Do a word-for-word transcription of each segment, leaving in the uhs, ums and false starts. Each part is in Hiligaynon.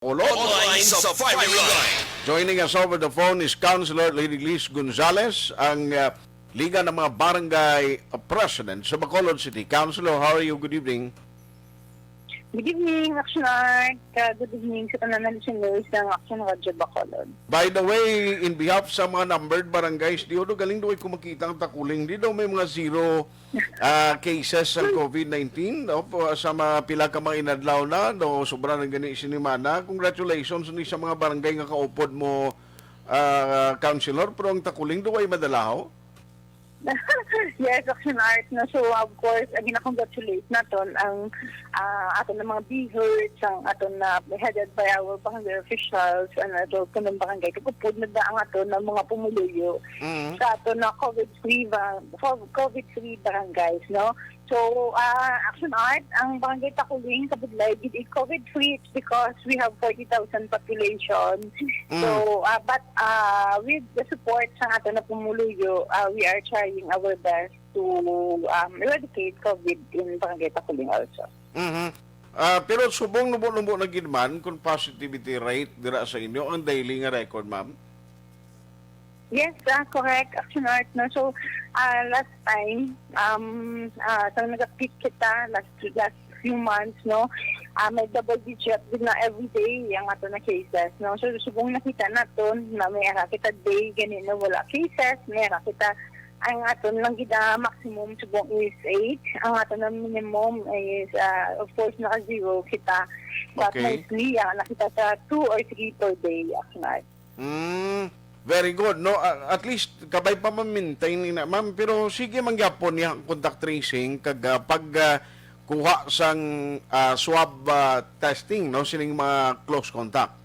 Bacolod. Online sa Firing Line. Joining us over the phone is Councilor Lady Liz Gonzalez, ang, ah, Liga ng mga Barangay President sa Bacolod City. Councilor, how are you? Good evening. Good evening, Action Art. Ka, good evening sa tanan nga listeners ng Action Radio Bacolod. By the way, in behalf sa mga numbered barangays, di, do, galing daw ko makita ang Takuling. Di daw may mga zero, ah, cases sa covid nineteen, no? Po, sa mga pila ka mga inadlaw na, no? Sobra na gani sinimana. Congratulations ni sa mga barangay nga kaupod mo, ah, Councilor. Pero ang Takuling daw ay madalaho. Yes, Action Art, no? So, of course, ang gina-congratulate naton ang, ah, aton na mga BHERTs, ang aton na headed by our barangay officials, and ato po ng barangay kagupod na da ang aton na mga pumuluyo Mm. sa aton na covid free ba-, co-, covid free barangays, no? So, ah, Action Art, ang barangay Takuling, kabudlay, gid i covid free, it's because we have forty thousand population. Mm. So, ah, but, ah, with the support sa aton na pumuluyo, ah, we are trying our best to, um, eradicate covid in Barangay Takuling also. Mhm. Ah, pero subong nubo-nubo na gid man kung positivity rate dira sa inyo, ang daily nga record, ma'am? Yes, ah, correct. Action Art, no? So, ah, last time, um, ah, sa nag-peak kita, last, last few months, no? Ah, may double digit din na every day ang ato na cases, no? So, subong nakita naton na may ara kita day gani na wala cases, may ara kita ang aton lang gid na maximum subong is eight. Ang aton na minimum is, ah, of course, naka-zero kita. But Okay. mostly, ah, nakita sa two or three per day, Action Art. Mm, very good, no? Ah, at least, kabay pa ma-maintain ni na, ma'am. Pero sige man gyapon niya ang contact tracing kag, ah, pag, ah, kuha sang, ah, swab, ah, testing, no? Sining mga close contact.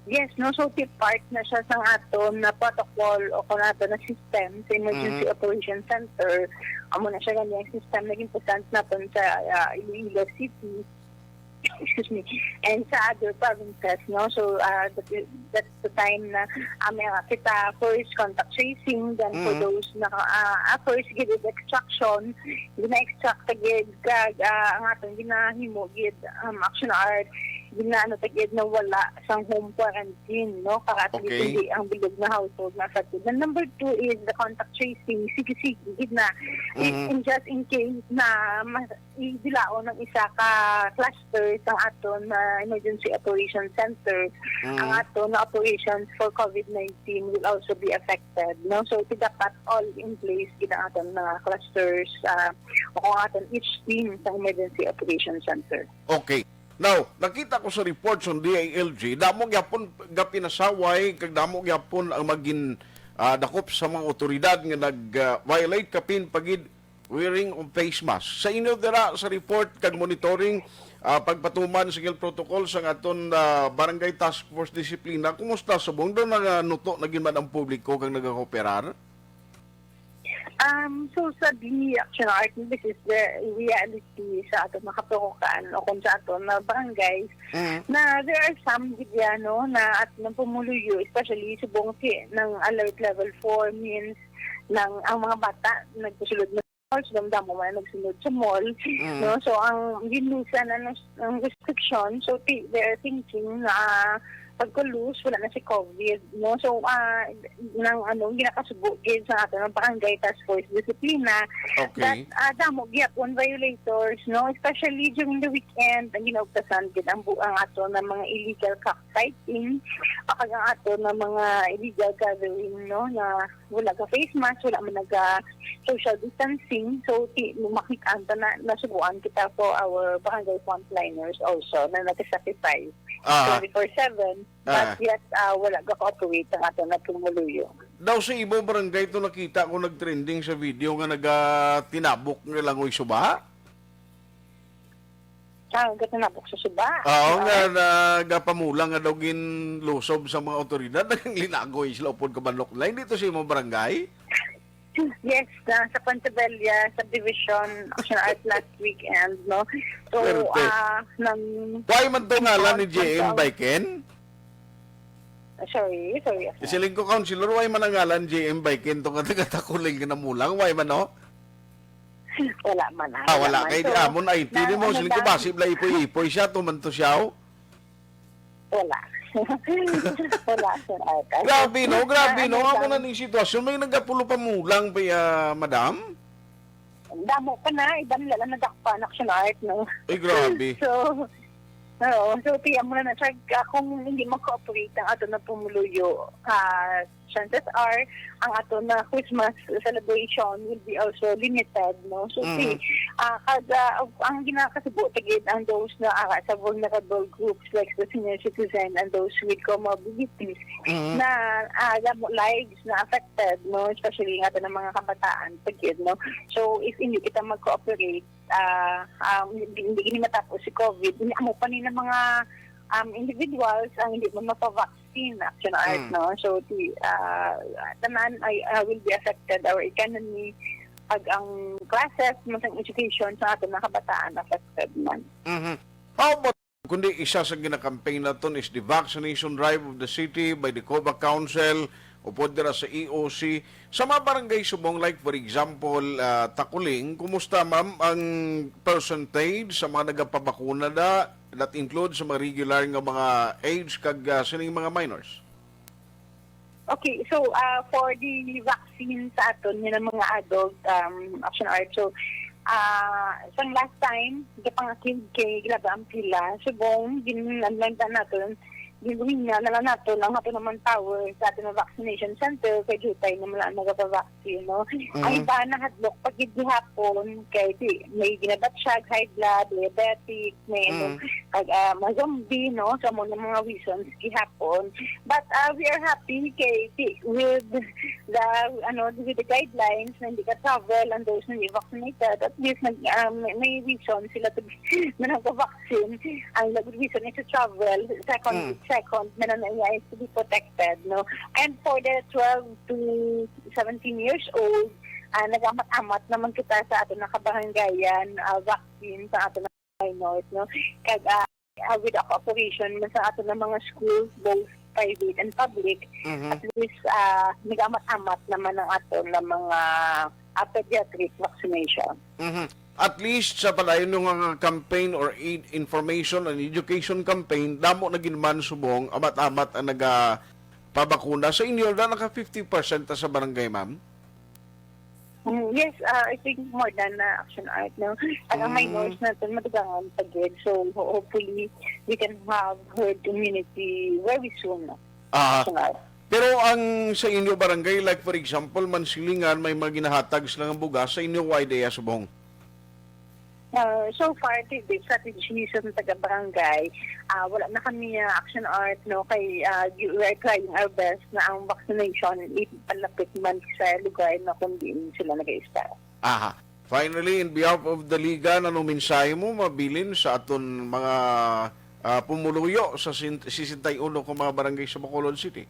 Yes, no? So, ti-, part na siya sang aton na protocol o kung ato na system sa Emergency Mhm. Operation Center. Amo na siya gani ang system na ginpresent naton sa, ah, Iloilo City. Excuse me, and sa other provinces, no? So, ah, that is, that's the time na, ah, may kita first contact tracing, then for Mhm. those na, ah, ah, first gid is extraction, gina-extract ta gid, kag, ah, ang aton ginahimo gid, um, Action Art, ginaano ta gid na wala sang home quarantine, no? Para at least Okay. hindi ang bilog na household na affected. And number two is the contact tracing, sige-sige gid na. If, Mhm. in just in case na mas, ibilaon ang isa ka cluster sang aton na Emergency Operation Center, Mm. ang aton na operations for covid nineteen will also be affected, no? So, ti dapat all in place gid ang aton mga clusters, ah, o kung aton each team sa Emergency Operation Center. Okay. Now, nakita ko sa report sa D I L G, damo gyapon gapinasaway, kag damo gyapon ang magin, ah, dakop sa mga otoridad nga nag, ah, violate kapin pagid wearing of face mask. Sa inyo dira sa report kag monitoring, ah, pagpatuman sa health protocol sa aton, ah, Barangay Task Force Disiplina, kumusta subong do nga nuto na gid man ang publiko kag nagakooperar? Um, so sa D H R, I think this is the reality sa aton mga kapurukan o kung sa aton na barangay Mm. na there are some gid ya, no, na at ng pumuluyo, especially subong si ng alert level four means ng ang mga bata nagpasulod na malls, damo man nagsunod sa mall, Mm. no? So, ang ginlusan na ng, ng restriction, so, ti-, they are thinking na, ah, pagka-loose, wala na si covid, no? So, ah, nang, ano, ginakasubo gid sa ato ng barangay task force disiplina, Okay. that, ah, damo gyapon violators, no? Especially during the weekend, ang ginaugtasan gid ang bu-, ang ato ng mga illegal cockfighting, o kag ang ato ng mga illegal gathering, no? Na wala ka face mask, wala man naga social distancing. So, ti-, makit-an ta na, nasubuan kita for our barangay frontliners also na nag-sacrifice Ah. twenty-four seven. But Ah. yet, ah, wala ga-cooperate ang ato na pumuluyo. Daw sa imo barangay to nakita ko nagtrending sa video nga nagatinabok nga langoy suba? Ah, gatinabok sa suba. Oo, Diba? nga nagapamula nga daw ginlusob sa mga otoridad, naglinagoy sila upod kabanlok na. Hindi to sa imong barangay? Yes, na sa Pontebella subdivision, Action Art last weekend, no? So, Swerte. ah, nang Why man to ngalan ni J M Baiken? Ah, sorry, sorry, Action Art. Isiling ko, Councilor, why man ang ngalan J M Baiken to nga taga Takuling nga namulang? Why man, no? Wala man, ah, Ah, wala wala. man. Kay di So, amon I T na, ni mo, ano siling ko, lang. Basi bala ipoy-ipoy siya, tuman to siya, oh. Wala. Wala, Sir Arthur. Grabe, no? Grabe, Ah, no? ano Amo lang. na ni sitwasyon. May nagapulo pa mulang pa, ah, madam? Damo pa na, iban nila lang nadakpan, Action Art, no? Ay, grabe. So, oo. So, tiyan mo na na siya, ah, kung hindi mag-cooperate ang ato na pumuluyo, ah, chances are, ang ato na Christmas celebration will be also limited, no? So, Mhm. si, ah, kag, ah, ang ginakasubo ta gid ang those na ara sa vulnerable groups like the senior citizen and those with comorbidities Mhm. na, ah, damo lives na affected, no? Especially nga ato ng mga kabataan pa gid, no? So, if hindi kita mag-cooperate, ah, um, hindi, hindi matapos si COVID, hindi amo pa ni na mga, um, individuals ang hindi man mapa-vaccine, Action Art, Mm. no? So, ti, ah, tanan ay, ah, will be affected, our economy, pag ang classes, man sang education sa ato mga kabataan affected man. Mhm. How about, kundi isa sa gina-campaign naton is the vaccination drive of the city by the COVA Council, upod dira sa E O C. Sa mga barangay subong, like, for example, ah, Takuling, kumusta, ma'am, ang percentage sa mga nagapabakuna na, that includes sa mga regular nga mga age kag, ah, sining mga minors? Okay, so, ah, for the vaccine sa aton nga mga adult, um, Action Art, so, ah, sang last time, gapangakig kay grabe ang pila. Subong, ginanlanda naton, ginguhinga na lang naton ang aton naman power sa aton nga vaccination center, kay jutay naman lang nagapa-vaccine, no? Ang Mhm. iba nahadlok pa gid gihapon, kay di, may ginabatsyag, high blood, diabetic, may ano, Mm. kag, ah, mga zombie, no? So, amo na mga reasons gihapon. But, ah, we are happy kay di, with the, ano, with the guidelines na hindi ka travel and those na hindi vaccinated, at least nag, ah, may, may reason sila to be, na nagpa-vaccine. Ang nag-, reason is to travel, second, Mm. second, na na is to be protected, no? And for the twelve to seventeen years old, ah, nag-amat-amat naman kita sa ato na kabarangayan, ah, vaccine sa ato na minors, no? Kag, ah, ah, with a cooperation man sa ato na mga schools, both private and public, Mhm. at least, ah, nag-amat-amat naman ang ato na mga, ah, pediatric vaccination. Mhm. At least sa padayon nga campaign or aid information and education campaign, damo na gid man subong, amat-amat ang nagapabakuna. Sa inyo, na naka fifty percent ta sa barangay, ma'am? Mm, yes, ah, I think more than na Action Art, no? Ang, ang Mm. minors natin, madugangan pa gid. So, ho-, hopefully, we can have herd immunity very soon, no? Ah. Action Art. Pero ang sa inyo barangay, like, for example, Mansilingan, may mga ginahatag sila nga bugas, sa inyo, why diya subong? Ah, so far, the, the strategy sa taga-barangay, ah, wala na kami, ah, Action Art, no? Kay, ah, y-, we are trying our best na ang vaccination ipalapit man sa lugar na kung diin sila nag-i-stay. Aha. Finally, in behalf of the Liga, ano mensahe mo mabilin sa aton mga, ah, pumuluyo sa sin-, sesenta y uno ka mga barangay sa Bacolod City?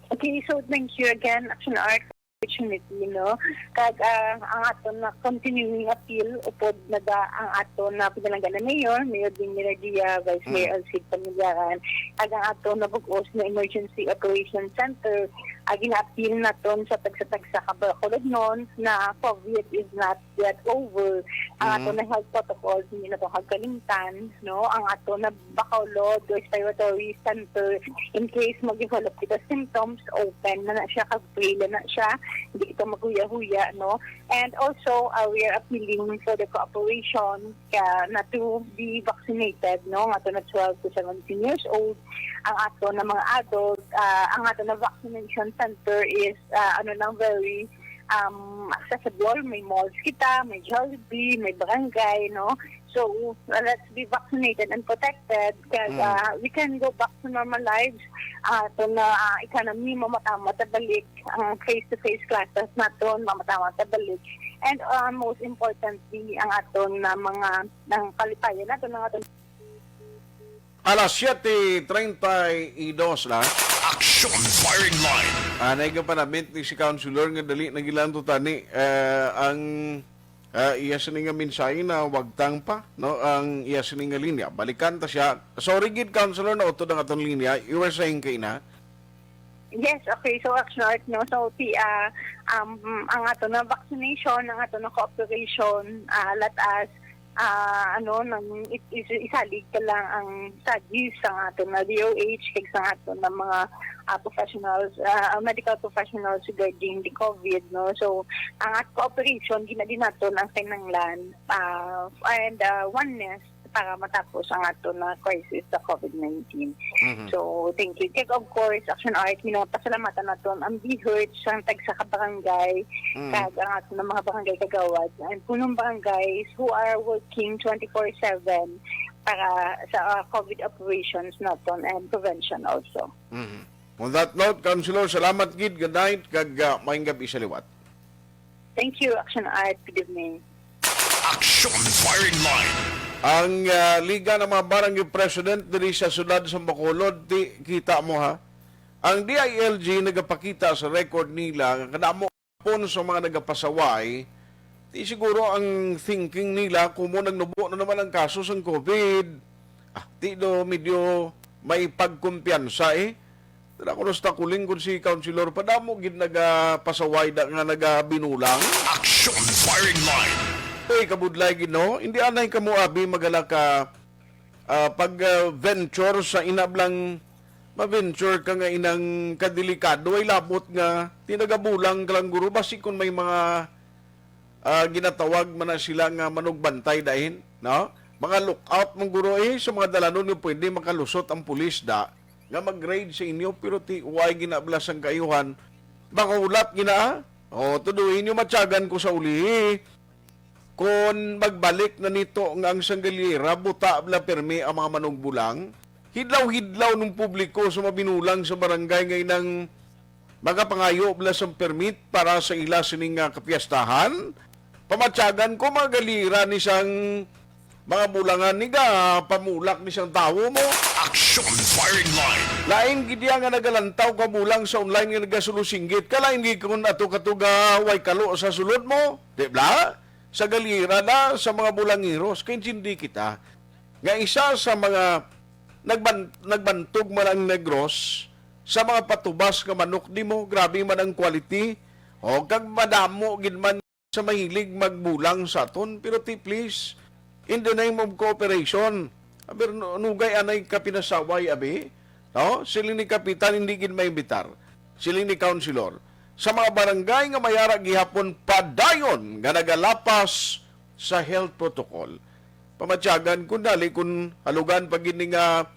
Okay, so thank you again, Action Art, for the opportunity, no? Kag, ah, ang aton na continuing appeal, upod na da ang aton na pinalangga na mayor, Mayor Ding Miraglia, Vice Mm. Mayor Alcid Pamilaran, kag ang aton na bug-os na Emergency Operations Center, ah, gina-appeal naton sa tagsa-tagsa ka Bacolodnon na COVID is not yet over. Ang Mm. aton na health protocols, hindi na to kagkalimtan, no? Ang aton na Bacolod Respiratory Center, in case mag-develop kita symptoms, open na na siya, kag free na na siya, hindi ito maghuya-huya, no? And also, uh, we are appealing for the cooperation ka, na to be vaccinated, no? Nga to na twelve to seventeen years old, ang ato na mga adult, ah, ang ato na vaccination center is, ah, ano lang, very, um, accessible. May malls kita, may Jollibee, may barangay, no? So, uh, let's be vaccinated and protected, 'cause, Mm. uh, we can go back to normal lives. Uh, to na, uh, economy, mamat-amat na balik, ang face-to-face classes naton, mamat-amat na balik. And, uh, most importantly, ang aton na mga, ang kalipayan naton, ang aton Alas siyete treinta y dos na. Action Firing Line. Ah, naiga pa namin ni si Councilor nga dali na gilanto tani, eh, ang, ah, iya sini nga mensahe na wagtang pa, no, ang iya sini nga linya. Balikan ta siya. Sorry gid, Councilor, na utod ang aton linya. You were saying kay na? Yes, okay. So, Action Art, no? So, ti, ah, um, ang ato na vaccination, ang ato na cooperation, ah, let us ah, ano, nang it-, is-, isalig ka lang ang studies sa aton na D O H kag sa aton na mga, ah, professionals, ah, medical professionals regarding the COVID, no? So, ang at cooperation, gina din naton ang kinahanglan, ah, and, ah, oneness para matapos ang aton na crisis sa COVID nineteen. Mhm. So, thank you. Kag of course, Action Art, ginapasalamatan naton ang BHERT sa tagsa ka barangay, Mm. kag ang aton mga barangay kagawad, and punong barangays who are working twenty-four seven para sa, ah, COVID operations naton and prevention also. Mhm. On that note, Councilor, salamat gid, good night, kag, ah, maayong gabi sa liwat. Thank you, Action Art. Good evening. Action Firing Line. Ang, ah, Liga ng mga Barangay President diri sa siyudad sa Bacolod, ti, kita mo ha. Ang D I L G nagapakita sa record nila nga kadamo pon sa mga nagapasaway, ti siguro ang thinking nila, kumo nagnubo na naman ang kaso sang COVID. Ah, ti do medyo may pagkumpiyansa eh. Tara ko sa kuling kun si Councilor, padamo gid nagapasaway da, nga nagabinulang. Action Firing Line. Uy, kabudlay gid, no? Hindi anay kamo abi magala ka, ah, pag, ah, venture sa inablang ma-venture ka nga inang kadelikado ay labot nga tinagabulang ka lang guro basi kung may mga, ah, ginatawag man na sila nga manugbantay dahin, no? Mga lookout mong guro eh sa mga dalanon nga pwede makalusot ang pulis da nga mag-raid sa inyo, pero ti way ginablas ang kaayuhan, makahulat gina. O, tuduhin nyo, matyagan ko sa uli. Kon magbalik na nito nga ang sanggaliera, buta bala pirmi ang mga manungbulang. Hidlaw-hidlaw ng publiko sa mabinulang sa barangay nga inang magapangayo bala sang permit para sa ila sining nga kapiyastahan. Pamatyagan ko, mga galira ni sang mga bulangan ni ga pamulak ni sang tawo mo. Action Firing Line. Lain gid iya nga nagalantaw ka bulang sa online nga nagasulosinggit. Kalain gid kun ato katuga way kalo sa sulod mo. Di ba? Sa galira na sa mga bulangiros. Kaintindi kita nga isa sa mga nagban nagbantog man ang Negros sa mga patubas nga manok di mo. Grabe man ang quality. O kag madamo gid man sa mahilig magbulang sa aton, pero ti, please, in the name of cooperation, aber, nu-, nugay anay ka pinasaway, abi? No? Siling ni Kapitan, hindi gid maimbitar. Siling ni Councilor, sa mga barangay nga mayara gihapon padayon nga nagalapas sa health protocol. Pamatyagan kun dali kun halugan pa gid ni nga